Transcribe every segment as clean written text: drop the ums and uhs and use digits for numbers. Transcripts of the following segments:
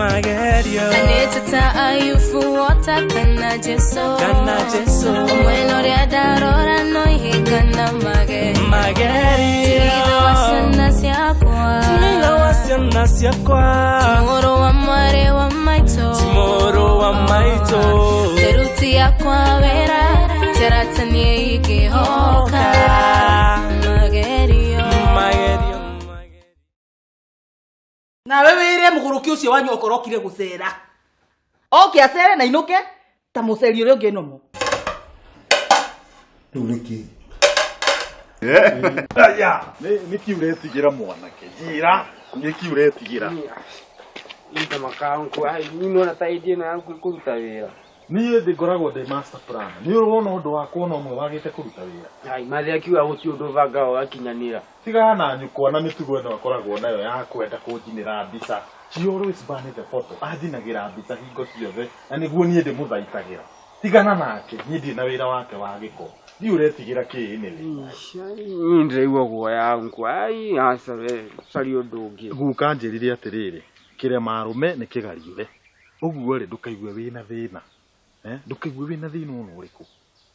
Magerio. Anĩtĩta Ayubu wota kana Jesu. Kana Jesu. Mwena ũrĩa ndarora no ihĩngana magerio. Magerio. Ti ithe wa ciana ciakwa. Ti ithe wa ciana ciakwa. Mũrũ wa mwarĩ wa maitũ. Ti mũrũ wa maitũ. Teruti yakwa wĩra teratanie ingĩhoka. Magerio. Magerio. Magerio. Nawe wĩre mũgũrũki ũcio wanyu okorwo okire gũcera oke acere na inũke ta mũceri ũrĩa ũngĩ nomo. Rĩu nĩkĩ? Aya, nĩkĩ ũretigĩra mwanake? Njĩra, nĩkĩ ũretigĩra? Ita makaunku ai nona ta idea na yangu kuruta wira. Niĩ ndĩ ngoragwo ndĩ master plan. Nĩ ũrona ũndũ wakwa ona ũmwe wagĩte kũruta wĩra. Ai mathi akiuga guti undu banga wakinyanira. Tigana na nyũkwa na mĩtugo ĩno akoragwo nayo ya kwenda kũnjinĩra mbica. She always burn the photo. Anjinagĩra mbica hingo ciothe na nĩguo niĩ ndĩmũthaitagĩra. Tigana nake, niĩ ndirĩ na wĩra wake wa gĩko. Ndiũ ũretigĩra kĩ anyway. Ni ndiraigua guoya unku ai aca we caria undu ungi. Guka anjĩrire atĩrĩrĩ, kĩrema arũme nĩ kĩgariũre. Ũguo rĩ ndũkaigue wĩna thĩna. Ndũkaigue wĩna thĩna ona ũrĩkũ.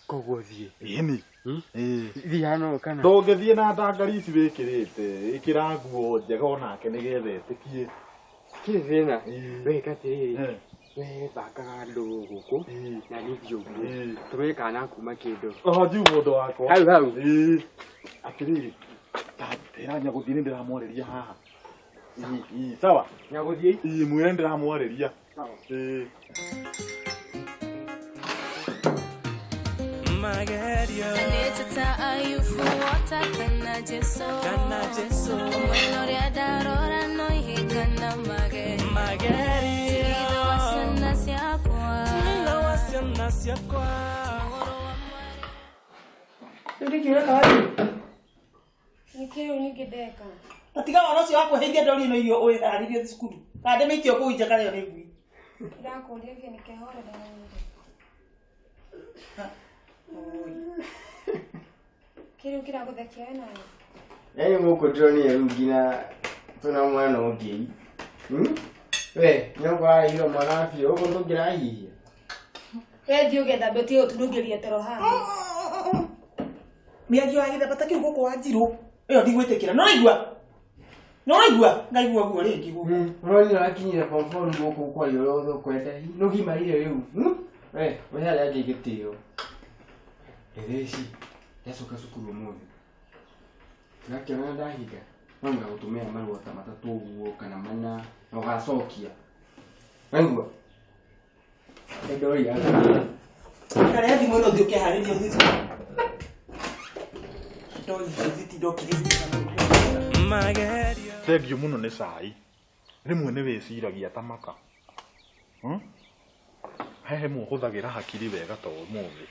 Koguo thiĩ. Ĩni. Ĩĩ. Thiĩ hano kana. Ndũngĩthiĩ na ndangari ici wĩkĩrĩte, ĩkĩra nguo njega onake nĩgetha etĩkie. Kĩ thĩna? Ĩĩ. We katĩrĩrĩ. Eh. We bangaga andũ gũkũ Ĩĩ. na niĩ thiĩ ũguo. Ĩĩ. Tũmenye kana nakuma kĩndũ. Oho njiu mũndũ wakwa. Hau hau. Ĩĩ. Atĩrĩrĩ, ta Nyagũthiĩ nĩ ndĩramwarĩria haha. Ĩĩ, ĩĩ, sawa. Nyagũthiĩ. Ĩĩ, mwĩre nĩ ndĩramwarĩria. Sawa. Ĩĩ. Magerio. Anĩtĩta Ayubu wota kana Jesu. Kana Jesu. Mwena ũrĩa ndarora no ihĩngana magerio. Magerio. Ti ithe wa ciana ciakwa. Ti ithe wa ciana ciakwa. Mũrũ wa mwarĩ. Rĩu nĩkĩ ũreka wathiĩ? Nĩkĩ rĩu ningĩ ndeka? Na tiga wana ũcio wa kwĩheithia ndori ĩno irio ũĩharĩrie cukuru kana ndĩmĩikie kũu nja karĩo nĩ ngui. Ndĩrakũria kĩ nĩkehorera wĩre. Kĩ rĩu kĩragũthekia we nawe? Yaani gũkũ ndĩronire rĩu nginya tũna mwana ũngĩ. We, nĩũkũ warehirwo mwana biũ, ũguo ndũngĩrahihia. We thiĩ ũgethambe ũtige gũtũnungĩria toro haha. Mĩario ya gĩthemba ta kĩu gũkũ wa njirũ ĩyo ndigwĩtĩkĩra. Nĩ ũraigua? Nĩ ũraigua? Ngaigua guo rĩngĩ gũkũ. Ũronire ũrakinyire form four rĩu gũkũ kwaria ũrĩa wothe ũkwenda. Nĩũgimarire rĩu. We, ũhe arĩa angĩ gĩtĩo. Ĩtheci, ndacoka cukuru ũmũthĩ. Ndakĩona ndahinga, no ngagũtũmĩra marũa ta matatũ ũguo kana mana na ũgacokia. Waigua? Ndori yaku. Karehe thimũ ĩno ũthiĩ ũkeharĩrie ũthiĩ cukuru. Ndori icio zitinda ũkĩrĩria. Magerio. Thengiũ mũno nĩ cai. Rĩmwe nĩ wĩciragia ta maka. He hemwe ũhũthagĩra hakiri wega ta ũmũthĩ.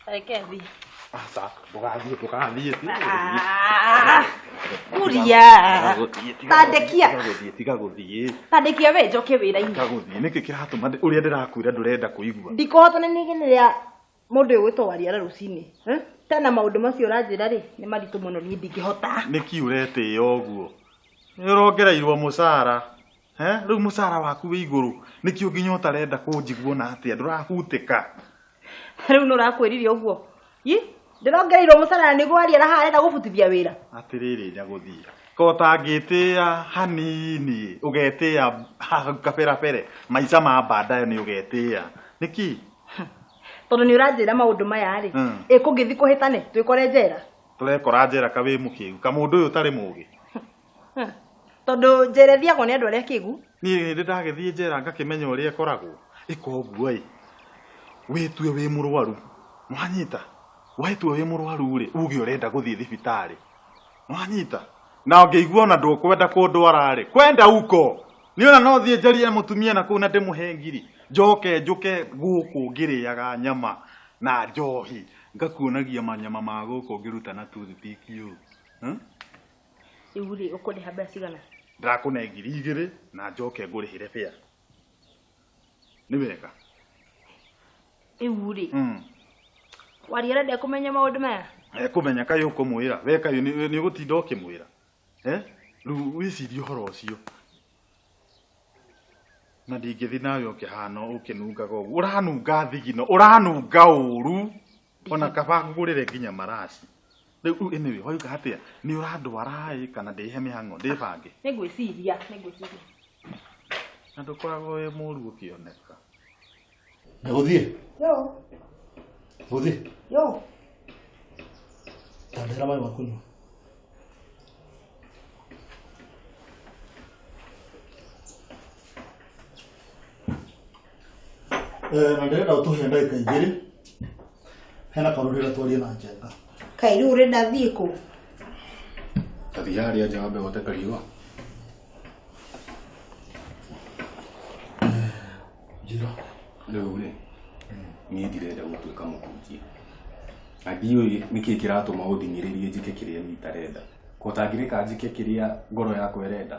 Reke thiĩ. Aca, ndũgathiĩ, ndũgathiĩ. Kuria. Tandekia. Tiga gũthiĩ, tiga gũthiĩ. Tandekia we njoke wĩra-inĩ. Tiga gũthiĩ. Nĩkĩ kĩratũma ũrĩa ndĩrakwĩra ndũrenda kũigua? Ndikũhota nĩ nĩrĩa mũndũ ũyũ gwĩtwo Wariara rũcinĩ. Tena maũndũ macio ũranjĩra rĩ, nĩ maritũ mũno niĩ ndingĩhota. Nĩkĩ ũretĩĩa ũguo? Nĩ ũrongereirwo mũcara. Rĩu mũcara waku wĩ igũrũ. Nĩkĩ nginya ũtarenda kũnjigua na atĩa? Ndũrahutĩka. Rĩu nĩ ũrakwĩrire ũguo. Ĩ, ndĩrongereirwo mũcara na nĩguo Wariara haha arenda gũbutithia wĩra. Atĩrĩrĩ Nyagũthiĩ. Ko ũtangĩtĩĩa hanini, ũgetĩĩa hau kaberabere, maica ma baadaye nĩ ũgetĩĩa. Nĩkĩ? Tondũ nĩ ũranjĩra maũndũ maya rĩ, ĩ kũngĩthiĩ kũhĩtane twĩkore njera. Tũrekora njera ka wĩ mũkĩgu, ka mũndũ ũyũ ũtarĩ mũgĩ. Tondũ njera ĩthiagwo nĩ andũ arĩa akĩgu. Niĩ hĩndĩ ndagĩthiĩ njera ngakĩmenya ũrĩa ĩkoragwo. Ĩka ũguo ĩ, wĩtue wĩ mũrwaru. Nĩwanyita? Wetue wĩ mũrwaru rĩ, uge ũrenda gũthiĩ thibitarĩ. Nĩwanyita? Na ũngĩigua ona ndũkwenda kũndwara rĩ, kwenda uko. Niĩ ona no thiĩ njarie na mũtumia na kũu na ndĩmũhe ngiri. Njoke njũke gũkũ ngĩrĩaga nyama na njohi. Ngakuonagia manyama ma gũkũ ngĩruta na toothpick ũũ. Rĩu rĩ, ũkũndĩha mbeca cigana? Ndĩrakũne ngiri igĩrĩ na njoke ngũrĩhĩre fare. Nĩ wega. Rĩu rĩ, Wariara ndekũmenya maũndũ maya? Ekũmenya kaĩ ũkũmwĩra. We kaĩ nĩ ũgũtinda ũkĩmwĩra. Rĩu wĩcirie ũhoro ũcio. Na ndingĩthi nawe ũkĩhana ũkĩnungaga ũguo. Ũranunga thigino, ũranunga ũru. Ona kaba ngũgũrĩre nginya maraci. Rĩu anyway, wauga atĩa? Nĩ ũrandwara ĩ kana ndĩhe mĩhang'o, ndĩbange? Nĩngwĩciria, nĩngwĩciria. Na ndũkoragwo wĩ mũru ũkĩoneka. Nĩgũthiĩ? Yo. Gũthiĩ? Yo. Tandĩra maĩ ma kũnyua. Na ndĩrenda ũtũhe ndagĩka igĩrĩ. Hena kaũndũ ndĩrenda twarie na Njenga. Kaĩ rĩu ũrenda thiĩ kũ? Ta thiĩ harĩa nja wambe wote kariũa. Njĩra. Rĩu rĩ, niĩ ndirenda gũtuĩka mũhunjia. Na ndiũĩ nĩkĩĩ kĩratũma ũthing'ĩrĩrie njĩke kĩrĩa niĩ itarenda. Ko ũtangĩreka njĩke kĩrĩa ngoro yakwa ĩrenda.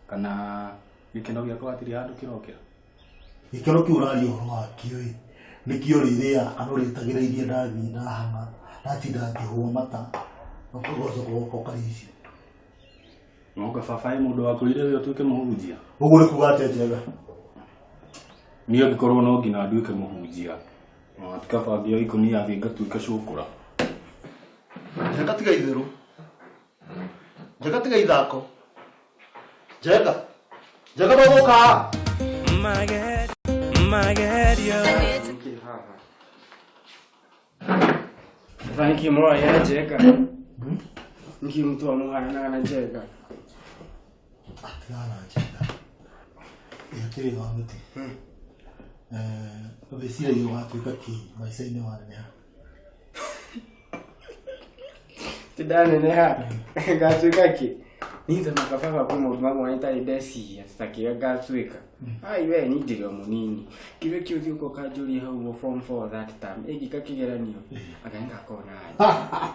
Kana gĩkeno gĩakwa hatirĩ handũ kĩrokĩra. Gĩkeno kĩu ũraria ũhoro wakĩo ĩ, nĩkĩo ũrĩrĩaga kana ũrĩtagĩrĩirie ndathiĩ ndahang'a, ndatinda ngĩhũa mata, ũgacoka ũgoka ũkarĩa icio. Nonga baba ĩ mũndũ wakwĩrire we ũtuĩke mũhunjia. Ũguo nĩ kuga atĩa Njenga? Niĩ angĩkorwo no nginya nduĩke mũhunjia, na ti kaba ngĩoya ikũnia thiĩ ngatuĩke cũkũra. Njenga tiga itherũ. Njenga tiga ithako. Njenga. Njenga ndũgũka. Magerio. Sasa niki mũroya Njenga. Niki mtu wa mũhananaga na Njenga. Atigana na Njenga. Ĩ atĩrĩ wa mũtĩ. Wĩciragia ũgatuĩka kĩ maica-inĩ waneneha? Ti ndaneneha ngatuĩka kĩ? Niĩ thamaga baba kwĩ maũndũ mamwe itarĩ ndeciria ta kĩrĩa ngatuĩka. Ai we niĩ ndĩrĩ o mũnini. Kĩrĩa kĩu ũthiĩ ũkanjũria hau ũguo form 4 that term ĩngĩka kĩgeranio anga nĩngakorwo na anja.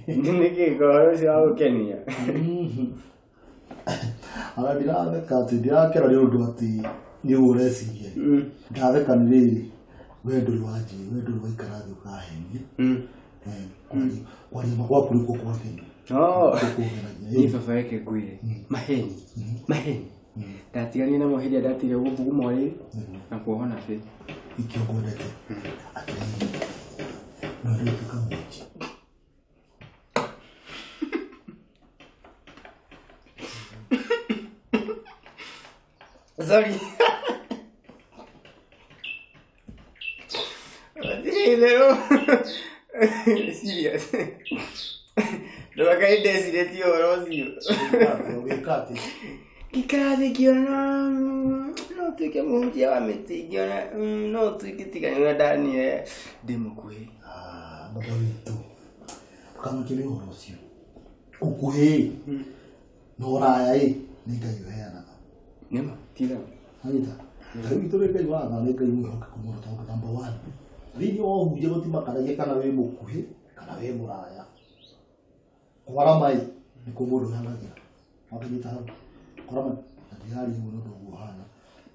Nĩkĩ ũhoro ũcio wa gũkenia? Ona ndiratheka atĩ ndirakena nĩ ũndũ atĩ nĩ ũguo ũreciria. Ndatheka nĩ rĩrĩ, we ndũrĩ wanjĩ, we ndũrĩ waikara thĩ ũkahenia. Kwaria ma gwaku nĩkuo kwagenia. Niĩ baba reke ngwĩre, maheni, maheni. Ndatiganire namo hĩndĩ ĩrĩa ndatigire gũthuguma ũrĩrĩ na kuohwo na bĩ. Nĩkĩo ngwendete. Atĩrĩrĩ, no wende gũtuĩka mũhunjia? Sorry. Itherũ. Serious. Ndũraka ndecirĩtie ũhoro ũcio. Wĩka atĩa? Ngĩikara thĩ ngĩona no ũtuĩke mũhunjia wa mĩtĩ, ngĩona no ũtuĩke tiga nĩ ũrĩa ndanire ndĩ mũkuhĩ. Baba witũ, ndũkamake nĩ ũhoro ũcio. Ũkuhĩ na ũraya ĩ, nĩ Ngai ũheanaga. Nĩma, ti itherũ. Anyita. Ngai witũ nĩ Ngai wa tha, nĩ Ngai mwĩhokeku mũno tondũ number one. Thĩinĩ wa ũhunjia gũtimakanagia kana wĩ mũkuhĩ kana wĩ mũraya. Kwarama ĩ, nĩkuo mũndũ ũheanagĩra. Wakĩnyita hau. Kwarama, na ndiraria ũguo nĩ ũndũ ũguo ũhana.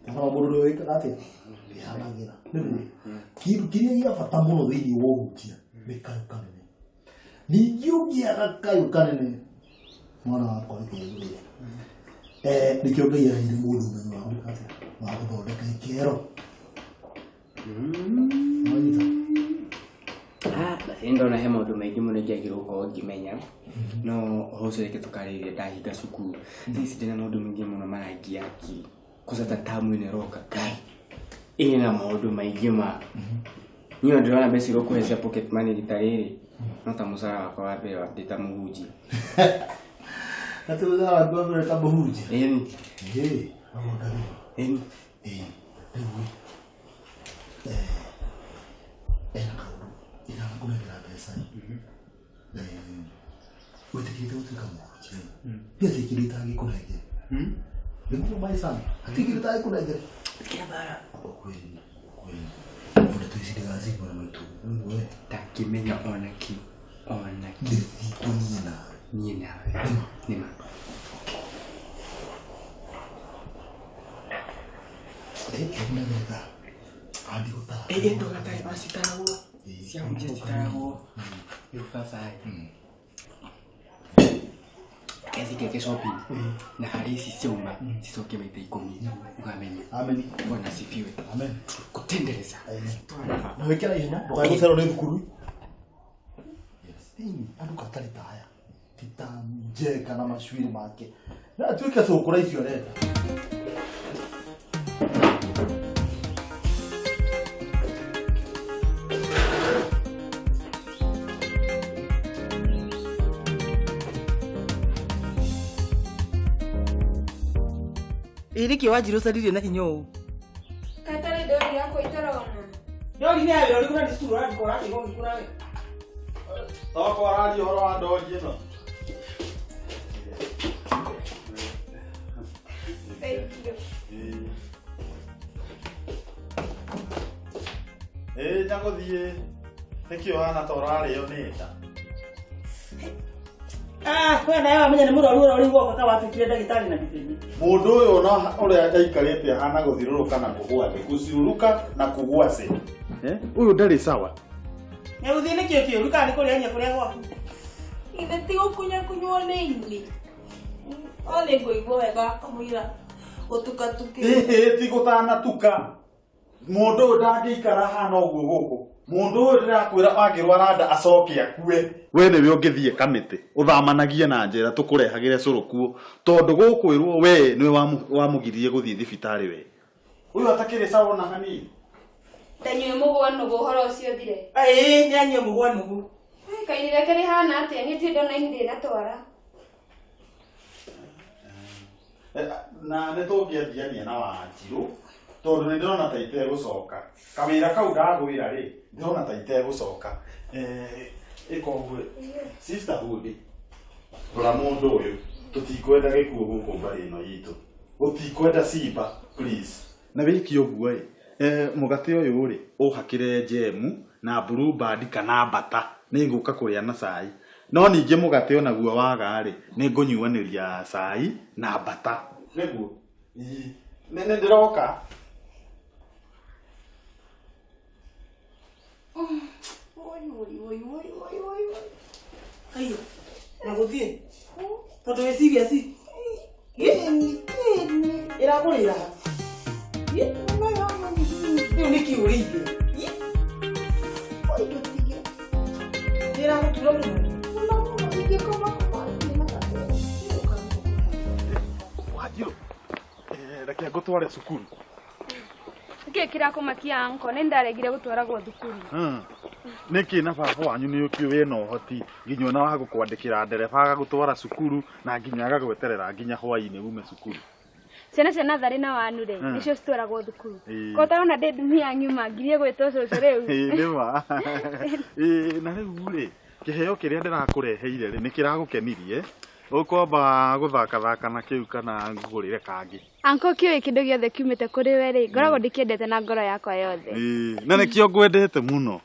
Kwarama mũndũ nĩwe wĩkaga atĩa? Wĩhanagĩra. Nĩguo. Kĩndũ kĩrĩa gĩa bata mũno thĩinĩ wa ũhunjia nĩ kayũ kanene. Ningĩ ũngĩaga kayũ kanene, mwana wakwa reke ngwĩre. Nĩkĩo Ngai aheire mũndũ ũmenyo wa gwĩka atĩa? Wa gũthondeka ikero. Wanyita? Basi ndona he maũndũ maingĩ mũno ingĩagĩrĩirwo gũkorwo ngĩmenya no ũhoro ũcio reke tũkarĩrĩria ndahinga cukuru. Thaa ici ndĩna maũndũ maingĩ mũno marangia hakiri. Kwanza ta tamu ĩno ĩroka Ngai ĩna maũndũ maingĩ ma niĩ ona ndĩrona mbeca iria ũkũhe cia pocket money rita rĩrĩ no ta mũcara wakwa wa mbere ndĩ ta mũhunjia. Atĩ mũcara waku wa mbere ta mũhunjia? Ĩni. Ĩĩ, no Ĩni. Ĩĩ, rĩu ĩ, ena kaũndũ iranakũnengera mbeca ĩ. Wĩtĩkĩrĩte gũtuĩka mũhunjia ĩ. Niĩ hatirĩ kĩndũ itangĩkũnengera. Nĩguo my son, hatirĩ kĩndũ itangĩkũnengera. Ũkwĩri, ũkwĩri. Ndeto ici ndĩgacigua na maitũ. Nĩguo ĩ. Ndangĩmenya ona kĩ, ona kĩ. Nĩ witũ niĩ nawe. Niĩ nawe. Nĩma. Ndũgatare wacitaragwo. Cia hunjia citaragwo. Rĩu baba ĩ. Reke thikeke shopping. Na harĩ ici ciauma cicoke maita 10. Ugameni. Amen. Bwana asifiwe. Amen. Kutendereza. Na wĩkĩra ihenya ndũkae gũcererwo nĩ thukuru. Andũ katarĩ ta aya ti ta Njenga na macuiri make na atuĩke cũkũra icio arenda. Ĩ nĩkĩ wanjirũ ũcaririe na hinya ũũ? Katarĩ ndori yakwa itarona. Ndori nĩ ya wĩra ũrĩkũ na nĩ cukuru ũrathiĩ ũratigwo ũgĩkũra we? Toka ũraria ũhoro wa ndori ĩno. Thank you. Ĩ nyagũthiĩ nĩkĩ ũhana ta ũrarĩo nĩ nda? We nawe wamenya nĩ mũrwaru ũrĩa ũrĩ ta watuĩkire ndagĩtarĩ na gĩthimi. Mũndũ ũyũ ona ũrĩa aikarĩte ahana gũthirũrũka na kũgũa thĩ, gũciũrũka na kũgũa thĩ. Ũyũ ndarĩ sawa. Nyagũthiĩ nĩkĩo kĩũru kana nĩ kũrĩa kũrĩa gwaku? Ithe ti gũkunyakunywo nĩ ini. O nĩ ngũigua wega kamũira gũtukatukĩte. Ĩhĩ ti gũtanatuka. Mũndũ ũyũ ndangĩikara hana ũguo gũkũ. Mũndũ ũyũ ndĩrakwĩra angĩrwara nda acoke akue. We nĩwe ũngĩthiĩ kamĩtĩ ũthamanagie na njera tũkũrehagĩre cũrũ kuo tondũ gũkwĩrwo we nĩwe wamũgiririe gũthiĩ thibitarĩ we. Ũyũ atakĩrĩ sawa ona hanini. Ndanyue mũgwa nũgũ ũhoro ũcio ũthire. Ĩĩ nĩ anyue mũgwa nũgũ. Kaini rĩake rĩhana atĩa? Niĩ ndirĩ ndona ini rĩnatwara. Na nĩ tũngĩathiania na Wanjirũ tondũ nĩ ndĩrona ta itegũcoka. Kawĩra kau ndagwĩra rĩ, ndĩrona ta itegũcoka. Ĩka ũguo sisterhood rora mũndũ ũyũ tũtikwenda gĩkuũ gũkũ mbarĩ ĩno itũ. Gũtikwenda simba please. Na wĩke ũguo ĩ mũgate ũyũ rĩ ũhakĩre njemu na blue band kana mbata nĩ ngũka kũrĩa na cai. No ningĩ mũgate onaguo waga rĩ nĩ ngũnyuanĩria cai na mbata. Nĩguo? Nĩ ndĩroka. Oi oi oi oi oi oi. Aiyo, na gũthiĩ tondũ wĩ serious. Ĩrakũrĩra. Rĩu nĩkĩ ũrĩire? Oi ndũtige. Ĩragũtura mũno. Mũno mũno ingĩkoma koma na gatene. Wanjirũ, reke ngũtware cukuru. Nĩkĩ kĩrakũmakia anko? Nĩ ndaregire gũtwaragwo thukuru. Nĩkĩ na baba wanyu nĩ ũkĩũĩ wĩna ũhoti nginya ona wa gũkwandĩkĩra ndereba agagũtwara cukuru na nginya agagweterera nginya hwaĩ-inĩ ume cukuru. Ciana cia natharĩ na wanu rĩ nĩcio citwaragwo thukuru. Ĩĩ. Ko ũtarona ndĩ ndumia ng'ima ngirie gwĩtwo cũcũ rĩu. Ĩĩ nĩ ma. Ĩĩ na rĩu rĩ kĩheo kĩrĩa ndĩrakũreheire rĩ nĩ kĩragũkenirie. Ũkwamba gũthakathaka na kĩu kana ngũgũrĩre kangĩ? Anko kĩũĩ kĩndũ gĩothe kiumĩte kũrĩ we rĩ ngoragwo ndĩkĩendete na ngoro yakwa yothe. Ĩĩ na nĩkĩo ngwendete mũno.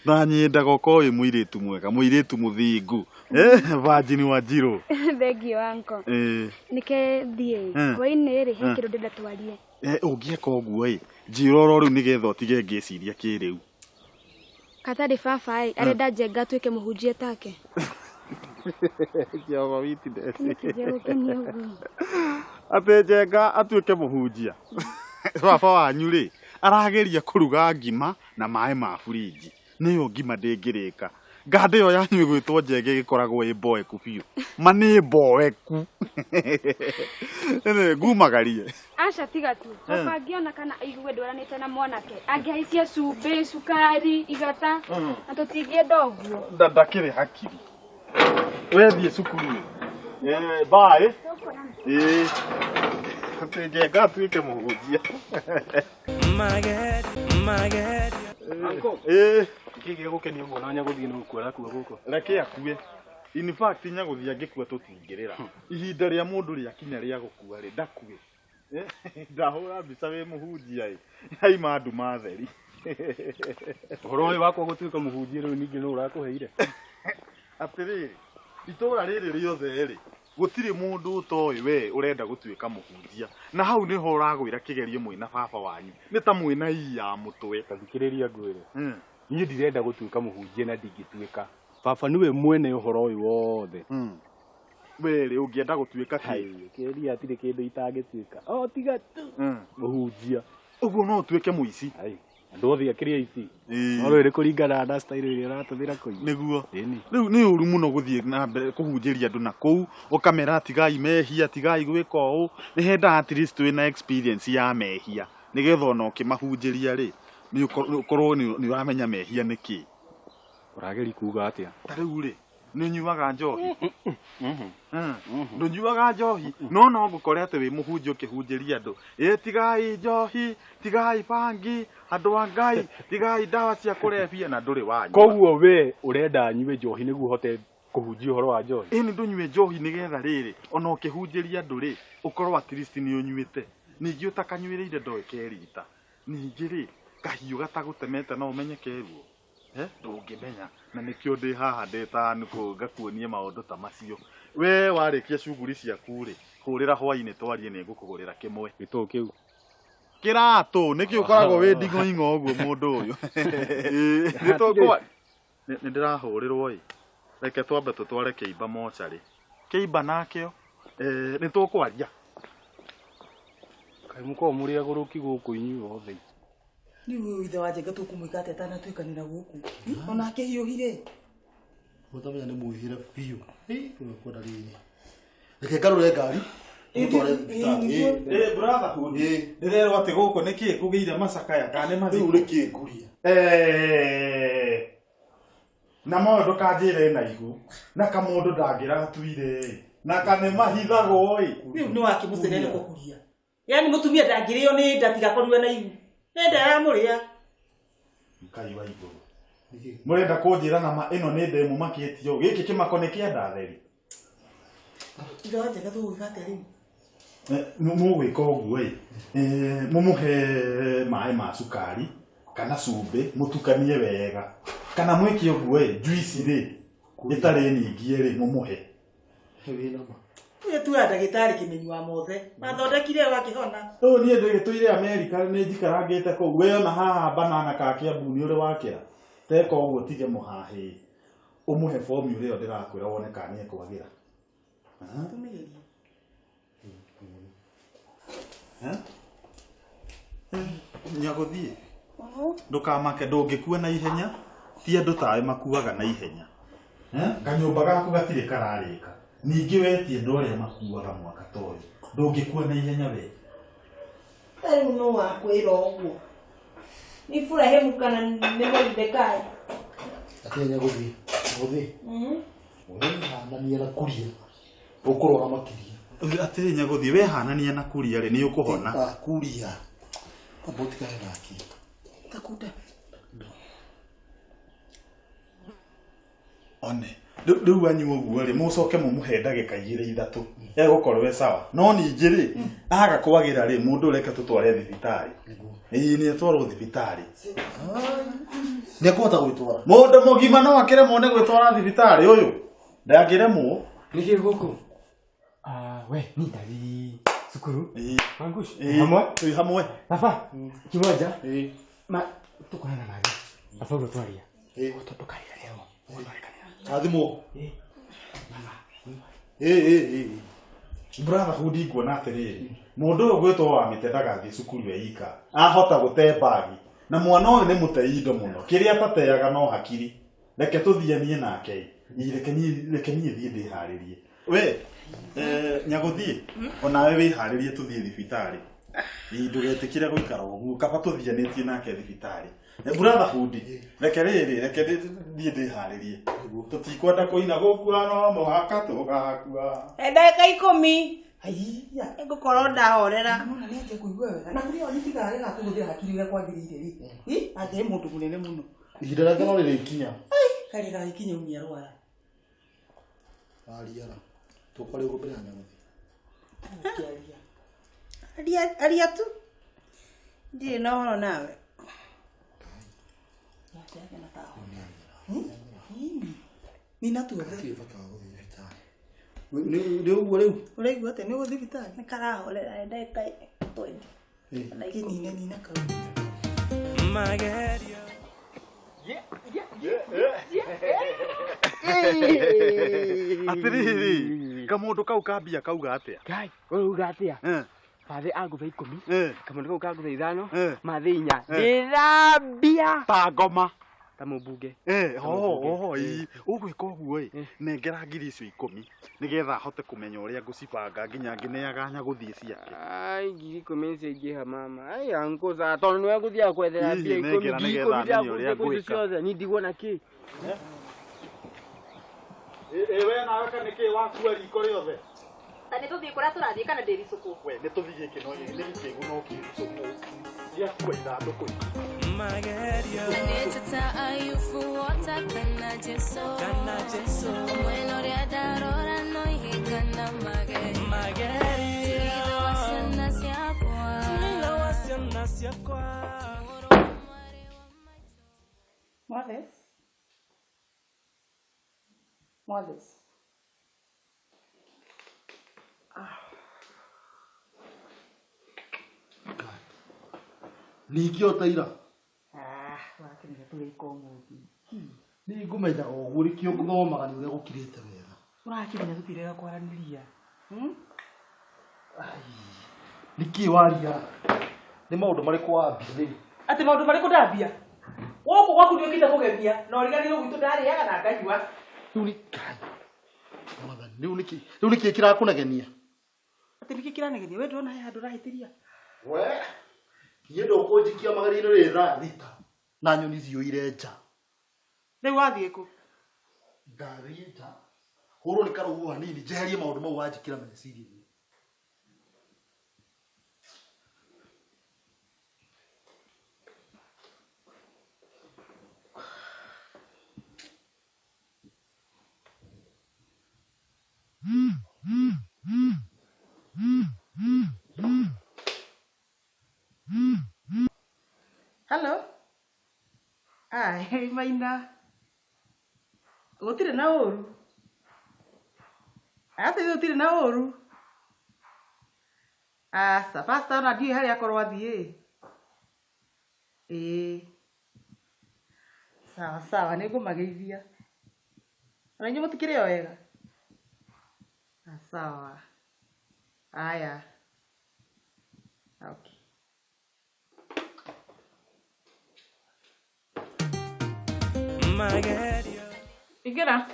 Na nyendaga ũkorwo wĩ mũirĩtu mwega, mũirĩtu mũthingu. Virgin Wanjirũ. Thengiũ anko. Nĩke thiĩ. Hwaĩ-inĩ rĩ he kĩndũ ndĩrenda twarie. Ũngĩeka ũguo ĩ njĩra oro rĩu nĩgetha ũtige ngĩciria kĩrĩu. Katarĩ baba ĩ arenda Njenga atuĩke mũhunjia take. Jehova witness. Nĩkĩ gĩagũkenia ũguo? Atĩ Njenga atuĩke mũhunjia. Baba wanyu rĩ arageria kũruga ngima na maĩ ma burinji. Nĩyo ngima ndĩngĩrĩka. Nganda ĩyo yanyu ĩgwĩtwo Njenga ĩgĩkoragwo ĩ mboeku biũ. Ma nĩ mboeku. Ngumagarie. Aca tiga tu. Baba angĩona kana aigue ndwaranĩte na mwanake angĩhaicia cumbĩ, cukari, igata na tũtingĩenda ũguo. Ndakĩrĩ hakiri. Wethiĩ cukuru. Bye. Atĩ Njenga atuĩke mũhunjia. Anko. Nĩkĩ gĩagũkenia ũguo na nyagũthiĩ no gũkua arakua gũkũ? Reke akue. In fact nyagũthiĩ angĩkua tũtingĩrĩra. Ihinda rĩa mũndũ rĩakinya rĩa gũkua rĩ ndakue. Ndahũra mbica wĩ mũhunjia ĩ yaima nduma theri. Ũhoro ũyũ wakwa gũtuĩka mũhunjia rĩu ningĩ nũ ũrakũheire? Atĩrĩrĩ, itũra rĩrĩ rĩothe rĩ gũtirĩ mũndũ ũtoĩ we ũrenda gũtuĩka mũhunjia. Na hau nĩho ũragwĩra kĩgerio mwĩna baba wanyu. Nĩ ta mwĩna ii ya mũtwe. Ta thikĩrĩria ngwĩre. Niĩ ndirenda gũtuĩka mũhunjia na ndingĩtuĩka. Baba nĩwe mwene ũhoro ũyũ wothe. We rĩ ũngĩenda gũtuĩka kĩ? Kĩria hatirĩ kĩndũ itangĩtuĩka. O tiga tu. Mũhunjia. Ũguo no ũtuĩke mũici. Andũ othe akĩrĩ aici. No rĩu nĩ kũringana na style ĩrĩa ũratũmĩra kũiya. Nĩguo. Rĩu nĩ ũru mũno gũthiĩ na mbere kũhunjĩria andũ na kũu ũkamera tigai mehia tigai gwĩka ũũ nĩ hendaga at least wĩna experience ya mehia nĩgetha ona ũkĩmahunjĩria rĩ nĩ ũkorwo nĩ ũramenya mehia nĩ kĩ. Ũrageria kuga atĩa? Ta rĩu rĩ nĩ ũnyuaga njohi? Ndũnyuaga njohi no no ngũkore atĩ wĩ mũhunjia ũkĩhunjĩria andũ ĩ tigai njohi tigai bangi andũ a Ngai tigai ndawa cia kũrebia na ndũrĩ wanyua. Koguo we ũrenda nyue njohi nĩguo hote kũhunjia ũhoro wa njohi? Ĩni ndũnyue njohi nĩgetha rĩrĩ ona ũkĩhunjĩria andũ rĩ ũkorwo at least nĩ ũnyuĩte ningĩ ũtakanyuĩrĩire ndoĩ kerita ningĩ rĩ kahiũ gatagũtemete no ũmenye keruo. Ndũngĩmenya na nĩkĩo ndĩ haha ndĩ ta nũkũ ngakuonie maũndũ ta macio. We warĩkia cuguri ciaku rĩ hũrĩra hwainĩ twarie nĩ ngũkũgũrĩra kĩmwe. Gĩtũũ kĩu? Kĩratũ nĩkĩo ũkoragwo wĩ nding'oing'o ũguo mũndũ ũyũ. Nĩ ndĩrahũrĩrwo ĩ reke twambe tũtware kĩimba mocarĩ kĩimba nakĩo nĩ tũkwaria. Kaĩ mũkoragwo mũrĩ agũrũki gũkũ inyuĩ othe? Rĩu ũyũ ithe wa Njenga tũkũmwĩka atĩa atanatuĩkanĩra gũkũ? Onake hiũhire. Ũtamenya nĩ mũhĩre biũ. Ũkwenda rĩrĩ. Reke ngarũre ngari. Mũtware thibitarĩ. Ĩ brother hundi. Ndĩrerwo atĩ gũkũ nĩ kĩĩ kũgĩire macakaya kana nĩ mathiko? Rĩu nĩ kĩĩ nguria? Na moyo ndũkanjĩre na ihu. Na kamũndũ ndangĩratuire. Na kanĩ mahithagwo ĩ. Rĩu nĩ wakĩmũcenere kũkuria. Yaani mũtumia ndangĩrĩo nĩ nda tigakorirwe na ihu. Nenda yamuria. Ngai wa igũrũ. Mũrenda kũnjĩra na ma ĩno nĩ ndemu makĩtio gĩkĩ kĩmako nĩ kĩa ndatheri. Ithe wa Njenga tũgwĩka atĩa rĩu? Mũgwĩka ũguo ĩ mũmũhe maĩ ma cukari kana cumbĩ mũtukanie wega kana mwĩke ũguo ĩ juice rĩ ĩtarĩ nyingĩ rĩ mũmũhe. Ũyũ tuoya ndagĩtarĩ kĩmenyi wa mothe mathondekire wakĩhona. Rĩu niĩ ndĩgĩtũire Amerika nĩ njikarangĩte kũu we ona haha banana ka Kiambu nĩ ũrĩ wakĩra teka ũguo tige mũhahĩ ũmũhe formula ĩyo ndĩrakwĩra wone kana nĩ ekwagĩra. Nyagũthiĩ ndũkamake ndũngĩkua na ihenya ti andũ tawe makuaga na ihenya. Kanyũmba gaku gatirĩ kararĩka ningĩ wetie andũ arĩa makuaga mwaka ta ũyũ ndũngĩkua na ihenya we. Rĩu no wakwĩra ũguo nĩ Iburahĩmu kana nĩ Moridekai? Atĩ Nyagũthiĩ Nyagũthiĩ wehanania na kuria ũkũrwara makĩria. Atĩrĩ Nyagũthiĩ wehanania na kuria rĩ nĩ ũkũhona. Kuria amba ũtigane nake. Takunda. One rĩu anyua ũguo rĩ mũcoke mũmũhe ndagĩka igĩrĩ ithatũ egũkorwo e sawa no ningĩ rĩ aga kwagĩra rĩ mũndũ ũreke tũtware thibitarĩ. Ĩĩ nĩ atwarwo thibitarĩ. Nĩ ekũhota gwĩtwara. Mũndũ mũgima no akĩremwo nĩ gwĩtwara thibitarĩ ũyũ ndangĩremwo. Nĩkĩ gũkũ? We ni ndathi cukuru. Wangush. Hamwe? Twĩ hamwe. Baba kimoja. Ma tũkonana nawe. Baba ũguo twaria. Tũkarĩra rĩo. Athimwo. Mama. Brother hundi nguona atĩrĩrĩ mũndũ ũyũ gwĩtwo wa mĩtĩ ndagathiĩ cukuru eika ahota gũte mbagi na mwana ũyũ nĩ mũtei indo mũno kĩrĩa atateaga no hakiri reke tũthianie nake reke niĩ thiĩ ndĩharĩrie we Nyagũthiĩ onawe wĩharĩrie tũthiĩ thibitarĩ ndũgetĩkĩre gũikara ũguo kaba tũthianĩtie nake thibitarĩ. Brother hundi reke rĩrĩ reke thiĩ ndĩharĩrie tũtikwenda kũina gũkua no mũhaka tũgakua. Ndagĩka 10 ngũkorwo ndahorera. Nona nĩ anjia kũigua wega na kũrĩa onitigaga rĩga kũhũthĩra hakiri ũrĩa kwagĩrĩire rĩ angĩrĩ mũndũ mũnene mũno. Ihinda rĩake no rĩrĩkinya. Karĩ gagĩkinya umia rwara. Ariara tũkwarĩ ũguo mbere ya Nyagũthiĩ. Aria tu ndirĩ na ũhoro nawe. Nina tuothe. Hatirĩ bata wa gũthiĩ thibitarĩ. Nĩ ũguo rĩu? Ũraigua atĩa nĩ ũgũthiĩ thibitarĩ? Nĩ karahorera ndagĩka 20. Kĩnine nina kau. Magerio. Atĩrĩrĩ Kamundu kau kambia kauga atia? Ngai, uruga atia? Bathe angutha 10. Kamundu kau kangutha 5. Mathe 4. Ndĩthambia. Ta ngoma. Ta mũmbunge. Ho ũgwĩka ũguo ĩ nengera ngiri icio 10 nĩgetha hote kũmenya ũrĩa ngũcibanga nginya ngĩneaga nya gũthiĩ ciake. Ai ngiri 10 nĩciaingĩha mama. Ai angũca tondũ nĩwe ngũthiaga kwethera mbia 10 nengera nĩgetha menye ũrĩa ngwĩka. Ciothe ni ndigwo na kĩ. We nawe ka nĩkĩ wakua riko rĩothe? Ta nĩ tũthiĩ kũrĩa tũrathiĩ kana ndĩricũkwo? We nĩ tũthiĩ gĩkĩ no nĩ gĩkĩgu no kĩricũkwo. Gĩakua ithandũkũ. Magerio Aneteta ayufu wota kana Jesu kana Jesu Mwena ũrĩa ndarora no ihĩngana magerio Magerio Thutha wa ciana ciakwa Thutha wa ciana ciakwa Mwathis Mwathis Ningĩ o ta ira. Wakinya tũrĩka ũmũthĩ. Nĩ ngũmenyaga ũguo nĩkĩo ngũthomaga nĩ ũrĩa gũkirĩte wega. Ũrakinya tũtirega kwaranĩria. Nĩkĩ waria? Nĩ maũndũ marĩkũ wambia rĩu? Atĩ maũndũ marĩkũ ndambia? Gũkũ gwaku nĩũkĩte kũgemia na ũriganĩirwo gwitũ ndarĩaga na nganyua. Rĩu nĩ Ngai. Mwathani, rĩu nĩkĩ? Rĩu nĩkĩ kĩrakũnegenia? Atĩ nĩkĩ kĩranegenia? We ndũrona he handũ ũrahĩtĩria? We niĩ ndũkũnjikia magerio-inĩ rĩ thaa 6 na nyoni ciũire nja. Rĩu wathiĩ kũ? Ndathiĩ nja. Hũrwo nĩ karũhuho hanini njeherie maũndũ mau wanjĩkĩra meciria-inĩ. Hello. Ai, Maina. Gũtirĩ na ũru. Atĩ gũtirĩ na ũru. Aca, pastor ona ndiũĩ harĩa akorwo athiĩ. Ĩĩ. Sawa sawa, nĩngũmageithia. Ona inyuĩ mũtikĩrĩ o wega? Sawa. Aya. Okay. Magerio Ingĩra.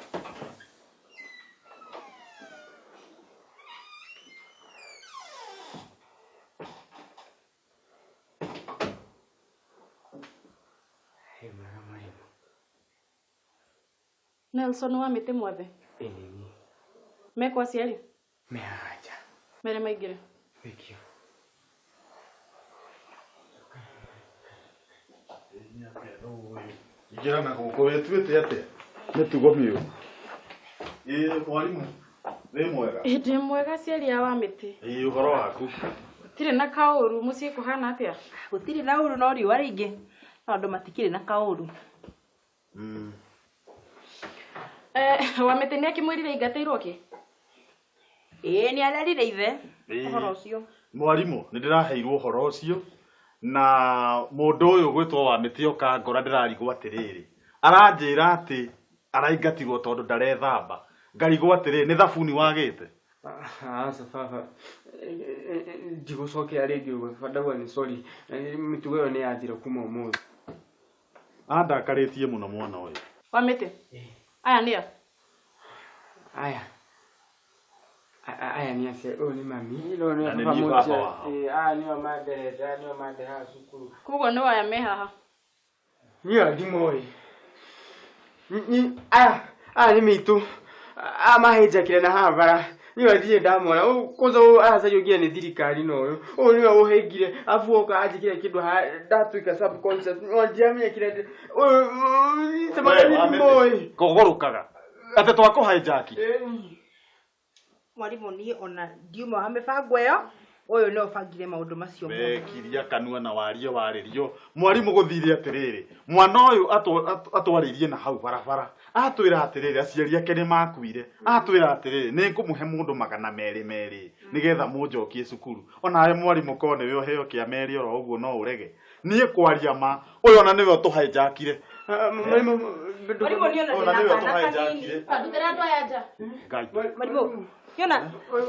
Nelson wa mĩtĩ mwathe. Ĩni. Mekwa aciari? Me haha. Mere maingĩre. Thank you. Ingĩra na gũkũ wĩtuĩte atĩa? Mĩtugo mĩũru. Ĩĩ mwarimũ, wĩ mwega? Ndĩ mwega aciari a wa mĩtĩ. Ĩĩ ũhoro waku? Gũtirĩ na kaũru, mũciĩ kũhana atĩa? Gũtirĩ na ũru no riũa rĩingĩ. No andũ matikĩrĩ na kaũru. Wa mĩtĩ nĩakĩmwĩrire aingatĩirwo kĩ? Ĩĩ nĩ arerire ithe ũhoro ũcio. Mwarimũ, nĩ ndĩraheirwo ũhoro ũcio na mũndũ ũyũ gwĩtwo wa mĩtĩ oka ngora ndĩrarigwo atĩrĩrĩ. Aranjĩra atĩ araingatirwo tondũ ndarethamba. Ngarigwo atĩrĩrĩ, nĩ thabuni wagĩte? Aca baba. Ndigũcokera rĩngĩ ũguo baba ndauga nĩ sorry. Mĩtugo ĩyo nĩ yanjĩra kuma ũmũthĩ. Andakarĩtie mũno mwana ũyũ. Wa mĩtĩ? Aya nĩa? Aya. Aya nĩ aciari, ũyũ nĩ mami, ũyũ nĩ Na nĩ baba niĩ baba mũnjiari. wao. Aya nĩo manderete, aya nĩo mandehaga cukuru. Koguo nĩ aya me haha. Niĩ ona ndimoĩ. Aya aya nĩ mĩitũ. Aya mahĩnjakire na haha bara. Niĩ ona ndirĩ ndamona. Kwanza ũyũ aracariũkire nĩ thirikari na ũyũ. Ũyũ nĩwe ũhĩngire arabu oka anjĩkĩre kĩndũ haha ndatuĩka subconscious. Ona ndiramenya kĩrĩa ũyũ ndimoĩ. Kũgũrũkaga. Atĩ twakũhainjaki. Mwarimũ niĩ ona ndiuma wa mĩbango ĩyo ũyũ nĩwe ũbangire maũndũ macio mothe. Wekiria kanua na warie warĩrio. Mwarimũ gũthire atĩrĩrĩ, mwana ũyũ atwarĩirie na hau barabara. Atwĩra atĩrĩrĩ, aciari ake nĩ makuire. Atwĩra atĩrĩrĩ, nĩ ngũmũhe mũndũ 200 nĩgetha mũnjokie cukuru. Onawe mwarimũ korwo nĩwe ũheo kĩa 2 oro ũguo no ũrege. Niĩ kwaria ma, ũyũ ona nĩwe ũtũhainjakire. Mwarimũ niĩ ona Ona ndĩna nĩwe kana kanini. ũtũhainjakire. Ndutĩra andũ aya nja. Ngai. Mwarimũ Yona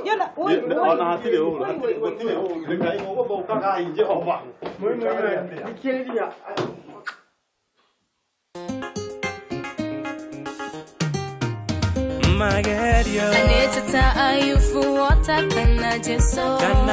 yona woi woi. Ona hatirĩ ũru, hatirĩ gũtirĩ ũru. Ngai gũgũthũkaga Jehova. Thikĩrĩria. Magerio Anĩtĩ ta Ayubu wota kana Jesũ. Kana